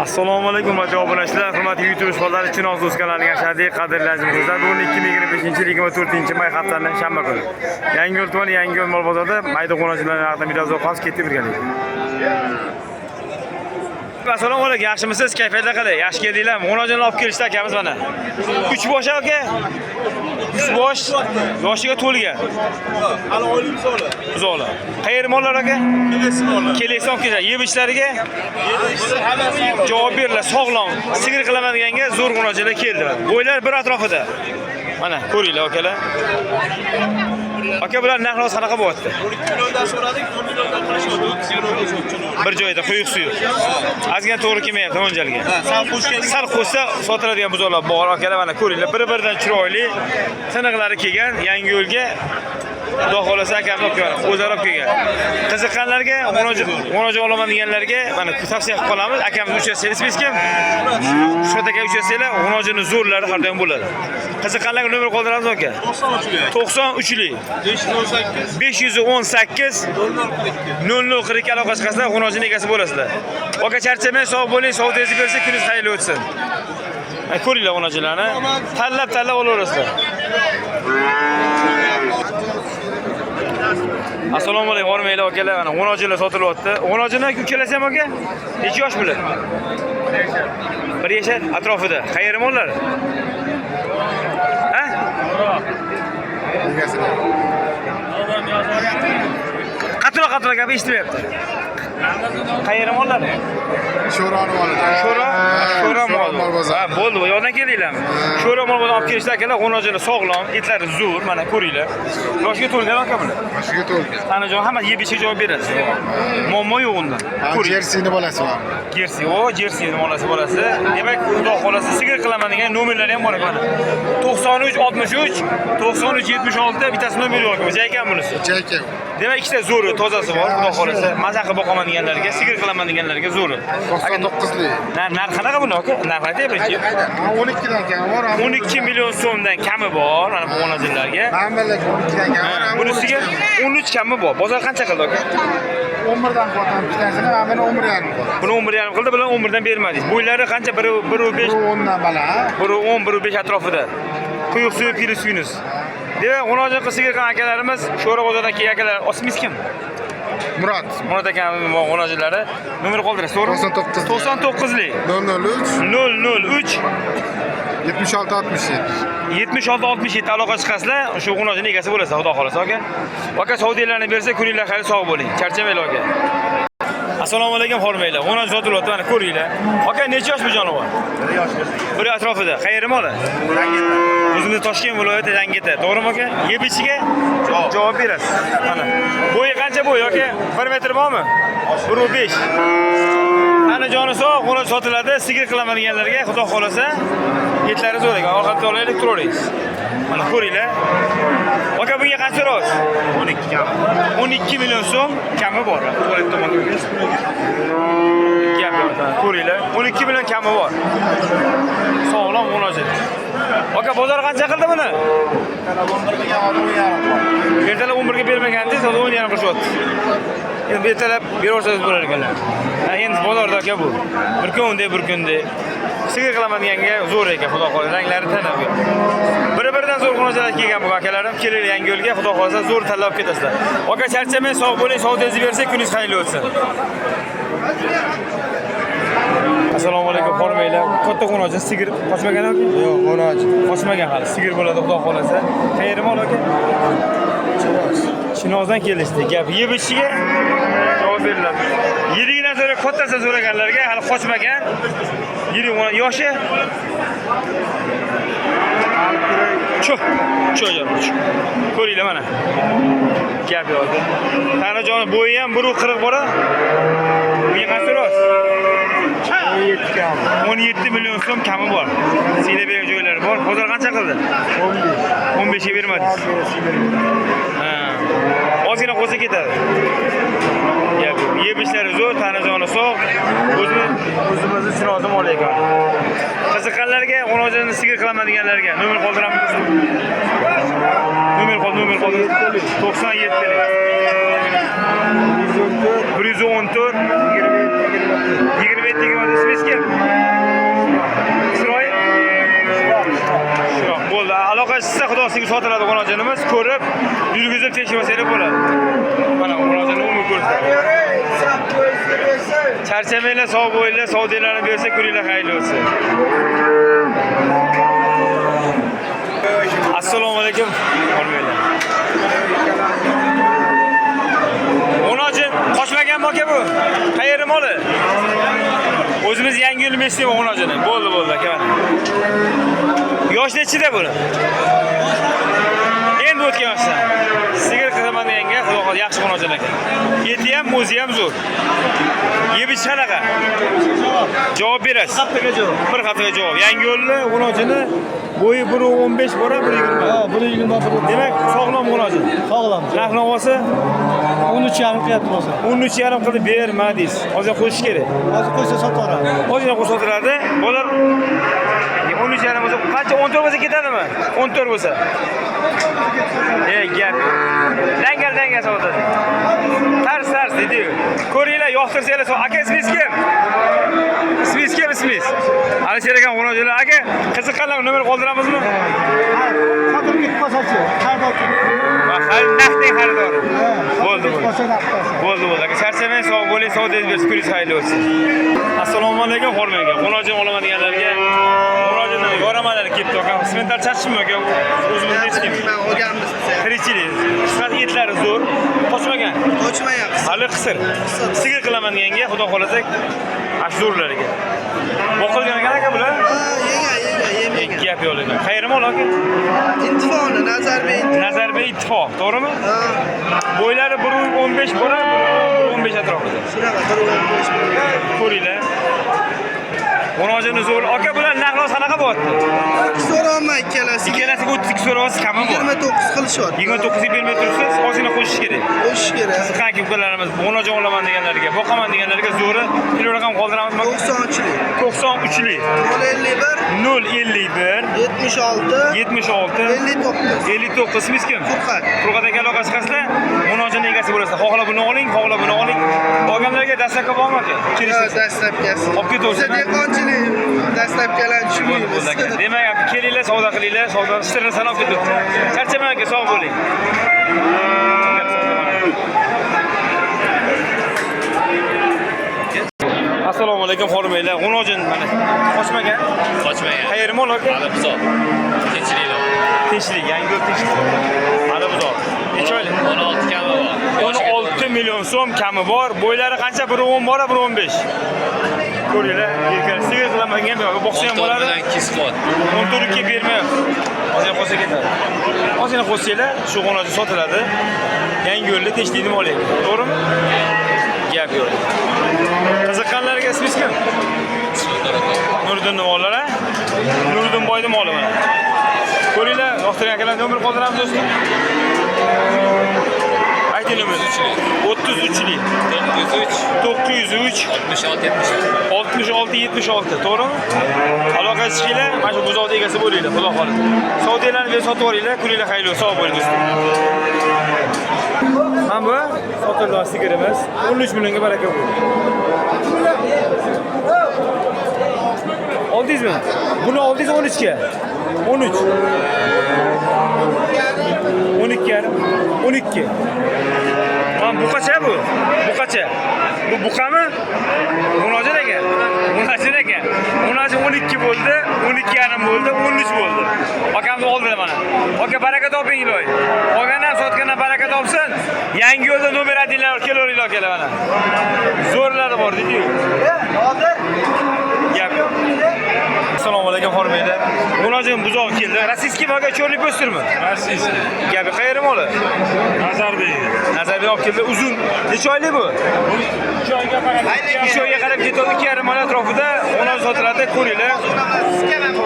Assalomu alaykum hurmatli obunachilar, hurmatli YouTube ishxonalari, Chinoz do'st kanalining ashaddiy qadrli aziz muxlislar. Bugun 2025-yil 24-may, haftaning shanba kuni. Yangiyo'l tumani Yangiyo'l mol bozorida mayda g'o'nachilar haqida video qo'yamiz, ketdik birgalikda. Assalomu alaykum, yaxshimisiz? Kayfiyatlar qalay? Yaxshi keldinglarmi? G'o'najini olib kelishdi akamiz mana. 3 bosh aka. 3 bosh yoshiga to'lgan. Hali oylik buzoqlar. Buzoqlar. Qayerda mollar aka? Kelesi mollar. Kelesi olib kelishadi. Yeb ichishlariga Yedi hammasi sog'lom. Javob beriladi, sog'lom. Sigir qilaman deganga zo'r g'o'nachilar keldi. Bo'ylar bir atrofida. Mana ko'ringlar, akalar. Aka, bular narx hozir qanaqa bo'lyapti? 12 milliondan so'radik, 10 milliondan qilishyapti. 30 yevroga sotib. Bir joyda quyuq suyuq. Ozgina to'g'ri kelmayapti mo'ljalga. Sal qo'shgan. Sal qo'shsa sotiladigan buzoqlar bor, akalar, mana ko'ringlar. Bir-biridan chiroyli, tiniqlari kelgan Yangiyo'lga. Xudo xohlasa, akamiz olib kelgan, o'zlari olib kelgan. Qiziqqanlarga, g'o'najon olaman deganlarga mana tavsiya qilib qolamiz. Akamiz uchrasanglar, ismingiz kim? Shuhrat aka, uchrasanglar, g'o'najini zo'rlari har doim bo'ladi. Qiziqqanlarga nomer qoldiramiz, aka. 93 93lik 518 518 0042. 0042 aloqa chiqasizlar, g'o'najini egasi bo'lasizlar. Aka, charchamang, sog' bo'ling, sovudingizni bersa, kuningiz xayrli o'tsin. Mana ko'ringlar g'o'nachilarni. Tanlab-tanlab olaverasizlar. Assalomu alaykum, hormanglar akalar. Mana g'o'nachilar sotilyapti. G'o'nachilar uchalasi ham aka? Necha yosh bular? Bir yashar atrofida. Qayerda mollar? Ha? Qattiqroq, qattiqroq gap eshitmayapti. Qayerda mollar? Sho'roni molida. Sho'ro, Sho'ro mol. mol bozori. Ha, bo'ldi, bu yoqdan keldinglarmi? Sho'ro mol bozoridan olib kelishdi akalar, g'o'nachilar sog'lom, etlari zo'r, mana ko'ringlar. Yoshga to'lgan aka bular. Boshiga to'lgan. Anajon hamma yeb ichishga javob beradi. Muammo yo'q unda. Ha, Ko'ring. Jersini bolasi bor. Jersi, o Jersi bolasi bolasi. Demak, Xudo xolasa sigir qilaman degan nomerlari ham bor ekan mana. 93 63 93 76, bittasi nomer yo'q ekan. Jaykan bunisi. Jayka. Demak, ikkita zo'ri, tozasi bor, Xudo xolasa. Maza qilib boqaman deganlarga, sigir qilaman deganlarga zo'ri. 99lik. Narxi qanaqa buni aka? Narxini aytay birinchi. Ha, 12 dan kami bor. 12 million so'mdan kami bor mana bu xonazinlarga. Mana 12 dan kami bor. Mana Bunisiga 13 kami bor. Bozor qancha qildi aka? 11 dan qo'ydim bittasini, mana buni 11,5 qildim. Buni 11,5 qildi, bular 11 dan bermadingiz. Bo'ylari qancha? 1 1.5 Bu 10 dan bala. 1 10 1.5 atrofida. Quyuq suvi pili suyunuz. Demak, g'unojin qilsa kelgan akalarimiz, Sho'ra bozoridan kelgan akalar, ismingiz kim? Murod. Murod akamning g'unojinlari. Nomer qoldirasiz, to'g'rimi? 99. 99lik 003 003 76 67. 76 67 aloqa chiqasizlar, o'sha g'unojini egasi bo'lasizlar, Xudo xohlasa, aka. Aka, savdolarni bersa, kuninglar xayr, sog' bo'ling. Charchamanglar, aka. Assalomu alaykum, hormanglar. G'unoj sotilyapti, mana ko'ringlar. Aka, necha yosh bu jonivor? 1 yosh. Bir atrofida. Qayerda moli? O'zimiz Toshkent viloyati Zangiota. To'g'rimi aka? Yeb ichiga javob berasiz. Mana. Bo'yi qancha bo'yi aka? 1 metr bormi? 1.5. Ana joni sog', g'unoj sotiladi. Sigir qilaman deganlarga, Xudo xolasa, etlari zo'r ekan. Orqadan olaylik, turaverasiz. Mana ko'ringlar. Aka, bunga qancha so'raysiz? 12 kam. 12 million so'm kami bor. Tualet tomonga. Gap yo'q. Ko'ringlar. 12 million kami bor. Sog'lom g'unoj. Aka, bozor qancha qildi buni? Ertalab 11 ga bermagandingiz, hozir 10,5 qilishyapti. Endi ertalab beraversangiz bo'lar ekanlar. Ha, endi bozorda aka bu. Bir kunda, bir kunda. Sigir qilaman deganga zo'r ekan, Xudo xohlasa, ranglari tanab. Bir-biridan zo'r g'unojlar kelgan bu akalarim. Kelinglar Yangiyo'lga, Xudo xohlasa, zo'r tanlab ketasizlar. Aka, charchamang, sog' bo'ling, sovudingizni bersa, kuningiz xayrli o'tsin. Assalomu alaykum, hormanglar. Katta g'unojin sigir qochmagan aka? Yo'q, g'unoj. Qochmagan hali. Sigir bo'ladi, Xudo xohlasa. Qayerda mol aka? Chinozdan kelishdi. Gap yeb ichishiga javob beriladi. Yiligidan so'ra kattasini so'raganlarga hali qochmagan. Yirik yoshi Chu, chu jonim, chu. Ko'ringlar mana. Gap yo'q. Tanajoni bo'yi ham 1.40 bor. Bunga qancha so'raysiz? 17 kami. 17 million so'm kami bor. Siyla bergan joylari bor. Bozor qancha qildi? 15. 15 ga bermadingiz. Ha. Ozgina qo'ysa ketadi. Gap yo'q. Yeb ichishlari zo'r, tanajoni sog'. O'zini o'zimizni Chinozni moli ekan. Qiziqqanlarga, g'unojini sigir qilaman deganlarga nomer qoldiramiz. Nomer qol, nomer qoldir. 97 lik. 114 114 27 Ertaga ismingiz kim? Isroil? Shiroq. Bo'ldi. Aloqa chiqsa Xudo sizga sotiladi g'unojinimiz. Ko'rib, yurgizib tekshirsangiz bo'ladi. Mana g'unojinni umumiy ko'rsatadi. Charchamanglar, sog' bo'linglar, savdolarni bersa kuninglar xayrli bo'lsin. Assalomu alaykum. Olmanglar. G'unojin qochmaganmi aka bu? Qayerni moli? O'zimiz yangi yo'l mesni g'unojini. Bo'ldi, bo'ldi aka mana. Yosh nechida buni? Endi o'tgan yoshdan. Sigir qilaman deganga xudo xohlasa yaxshi g'unojin ekan. Eti ham, o'zi ham zo'r. Yeb ichish qanaqa? Javob berasiz. Haftaga javob. Bir haftaga javob. Yangi yo'lni g'unojini bo'yi 1.15 bora 1.20. Ha, 1.20 bir. Demak, sog'lom g'unojin. Sog'lom. Narx navosi 13,5 qilyapti bo'lsa. 13,5 qilib berma deysiz. Ozgina qo'shish kerak. Hozir qo'ysa sotaveradi. Ozgina qo'shib sotiladi. Bozor 13,5 bo'lsa qancha 14 bo'lsa ketadimi? 14 bo'lsa. E gap. Dangal dangal sotadi. Tars tars dedi. Ko'ringlar, yoqtirsanglar aka ismingiz kim? Ismingiz kim ismingiz? Alisher aka g'unojinlar. Aka, qiziqqanlar nomer qoldiramizmi? Sotilib ketib qolsa-chi? Xaridor. Va naqding xaridori. Bo'ldi, bo'ldi. Qolsa naqd olsa. Bo'ldi, bo'ldi aka. Charchamang, sog' bo'ling, savdoyingiz bersin, kuningiz xayrli bo'lsin. Assalomu alaykum, Xormon aka. G'unojin olaman deganlarga G'unojinni yoramanlar kelibdi aka. Simental chachishmi aka? O'zimiz nechkim? Man olganmiz biz ham. Tirikchilik. Qisqasi etlari zo'r, qochmagan. Qochmayapmiz. Hali qisir. Sigir qilaman deganga xudo xolasa zo'rlar ekan. Boqilgan ekan aka bular? Ha, yegan, yegan, yemagan. Gap yo'q lekin. Qayermi mol aka? Intifoni Nazarbek. Nazarbek ittifoq, to'g'rimi? Ha, Bo'ylari 1.15 bo'lar, 1.15 atrofida. shunaqa bir o'n besh bo'lgan. Ko'ringlar. G'unojini zo'r. Aka bular narxi qanaqa bo'lyapti? So'rayapman ikkalasiga. Ikkalasiga 32 so'rayapsiz, kami bor. 29 qilishyapti. 29 ga bermay turibsiz, ozgina qo'shish kerak. Qo'shish kerak. Qiziqqan aka-ukalarimiz g'unojin olaman deganlarga, boqaman deganlarga zo'ri kilo raqam qoldiramizmi? 93lik. 93lik 051 051 76 76 59. 59 ismingiz kim? Furqat. Furqat aka aloqa chiqasizlar, g'unojini egasi bo'lasizlar. Xohlab buni oling, xohlab buni oling. Olganlarga dastlabki bormi aka? Ha, Kelishsiz. dastlabkasi. Olib ketaversin, Biza dehqonchilik dastlabkalarni Bo'ldi, bo'ldi aka. tushunmaymiz. Demak, aka, kelinglar, savdo qilinglar, savdo sirrini sanab ketib. Charchamang aka, sog' bo'ling. Assalomu alaykum, xormanglar. G'unojin mana qochmagan. Qochmagan. Qayermi mol aka? Hali buzoq. Tinchlikda. Tinchlik, yangi yo'l tinchlik. Hali buzoq. Necha oylik? 16 kami bor. 16 million so'm kami bor. Bo'ylari qancha? 1.10 bor, 1.15. Ko'ringlar, erkak sigir qilaman boqsa ham bo'ladi. bilan kisqot. 14 ga bermayapti. Ozgina qo'shsa ketadi. Ozgina qo'shsanglar, shu g'o'nachi sotiladi. Yangi yo'lda tinchlikni mol ekan. To'g'rimi? Gap yo'q. Qiziqqanlarga ismingiz kim? Nuriddin mollari. Nuriddin boyni moli mana. Ko'ringlar, yoqtirgan akalar nomer qoldiramiz do'stim. Ayting nomer. 33lik. 903 903 66 76. 66 76 to'g'rimi? Aloqa chiqinglar, mana shu buzoqni egasi bo'linglar, xudo xohlasa. Savdolarni berib sotib olinglar, kuninglar xayrli bo'lsin, sog' bo'ling do'stlar. Mana bu sotilgan sigirimiz 13 millionga baraka bo'ldi. Oldingizmi? Buni oldingiz 13 ga. 13. 12 yarim. 12. Lan buqacha bu. Buqacha. Bu buqami? Munojir aka. Munojir aka. Munojir 12 bo'ldi, 12 yarim bo'ldi, 13 bo'ldi. Akamni oldilar mana. Aka baraka toping iloy. Olgandan sotgandan baraka topsin. Yangi yo'lda nomer 1lar kelaveringlar akalar mana. Zo'rlari bor deydi-yu. Gap yo'q. Assalomu alaykum hormanglar. Munojim buzoq keldi. Rossiyskiy aka cho'rlik po'stirmi? Rossiyskiy. Gapi qayermi moli? Nazarbek. Nazarbek olib keldi. Uzun. Necha oylik bu? 3 oyga qarab 3 oyga qarab ketadi, 2,5 oy atrofida 10 sotiladi, ko'ringlar.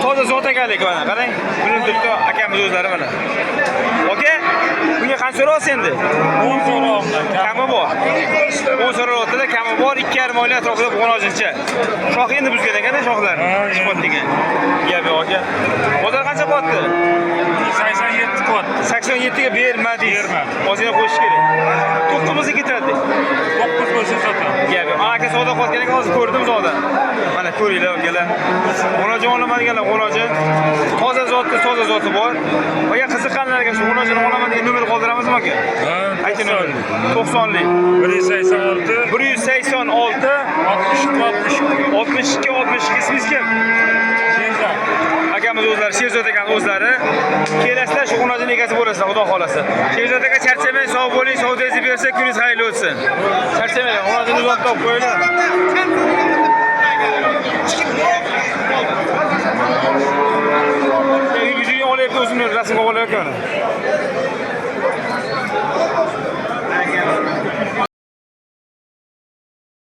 Toza zot ekanlik mana, qarang. Bilinib turibdi akamiz o'zlari mana. Aka, bunga qancha so'rayapsiz endi? 10 so'roqdan Kami bor. 10 so'rayaptilar, kami bor, 2,5 oylik atrofida g'o'nojincha. Shox endi buzgan ekan, shoxlar. Ha, Chiqyapti degan. Gap yo'q aka. Bozor qancha bo'lyapti? 87 qilyapti. 87 ga bermadingiz. Bermadim. Ozgina qo'shish kerak. 9 ga ketadi. 9 bo'lsa sotamiz. Gap yo'q. Mana aka savdo qilayotgan ekan, hozir ko'rdim savdo. Mana ko'ringlar akalar. G'o'najon olaman deganlar g'o'najon. Toza zotli, toza zoti bor. Aka, qiziqqanlarga shu g'o'najoni olaman degan nomer qoldiramizmi, aka? Ha, Ayting nomer. 90lik. 186 186 62 62. 62 62. Ismingiz kim? Sherzod. Akamiz o'zlari, Sherzod akani o'zlari. Kelasizlar, shu g'o'najoni egasi bo'lasizlar, xudo xolasa. Sherzod aka, charchamang, sog' bo'ling, savdoyingizni bersa, kuningiz xayrli o'tsin. Charchamang, g'o'najoni uzatib topib qo'yinglar. Yuzini olyapti, o'zini rasmga olyapti.